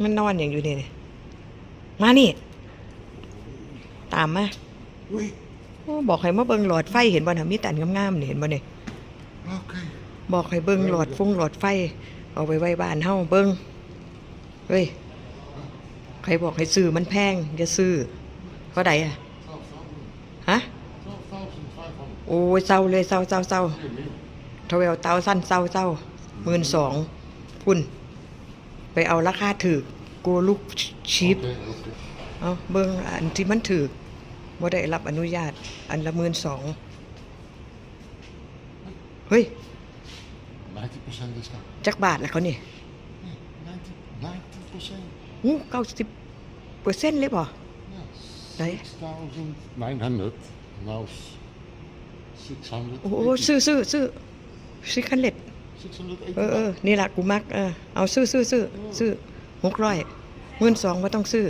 ມັນນອນຫຍັງຢູ່ນີ້ນີ້? ມານີ້ ຕາມມາ. ໂອ້ ບອກໃຫ້ມາເບິ່ງຫຼອດໄຟ ເຫັນບໍ່ນະ? ມີແຕ່ອັນງາມໆນີ້ ເຫັນບໍ່ນີ້? ບອກໃຫ້ເບິ່ງຫຼອດຟົງຫຼອດໄຟ ເອົາໄປໄວ້ບ້ານເຮົາເບິ່ງ. ເຮີ້ຍ ໃຜບອກໃຫ້ຊື້? ມັນແພງ ຢ່າຊື້. ເທົ່າໃດອະ? ຮະ? ໂອ້ຍ ເຊົາເລີຍ ເຊົາ ເຊົາ ເຊົາ twelve thousand ເຊົາ ເຊົາ ໝື່ນສອງ ພຸ້ນ. ໄປເອົາລາຄາຖືກ go look cheap. ເອົາເບິ່ງອັນທີ່ມັນຖືກ ບໍ່ໄດ້ຮັບອະນຸຍາດ ອັນລະໝື່ນສອງ. ເຮີ້ຍ ninety percent discount. ຈັກບາດລະເຂົານີ້? ໂອ້ ເກົ້າສິບເປີເຊັນເລີຍບໍ່? ໄດ້ nine hundred, now six hundred. ໂອ້ ຊື້ ຊື້ ຊື້ six hundred. ເອີ ນີ້ລະກູມັກ. ເອີ ເອົາ ຊື້ ຊື້ ຊື້ ຊື້ ຫົກຮ້ອຍ ໝື່ນສອງ ບໍ່ຕ້ອງຊື້.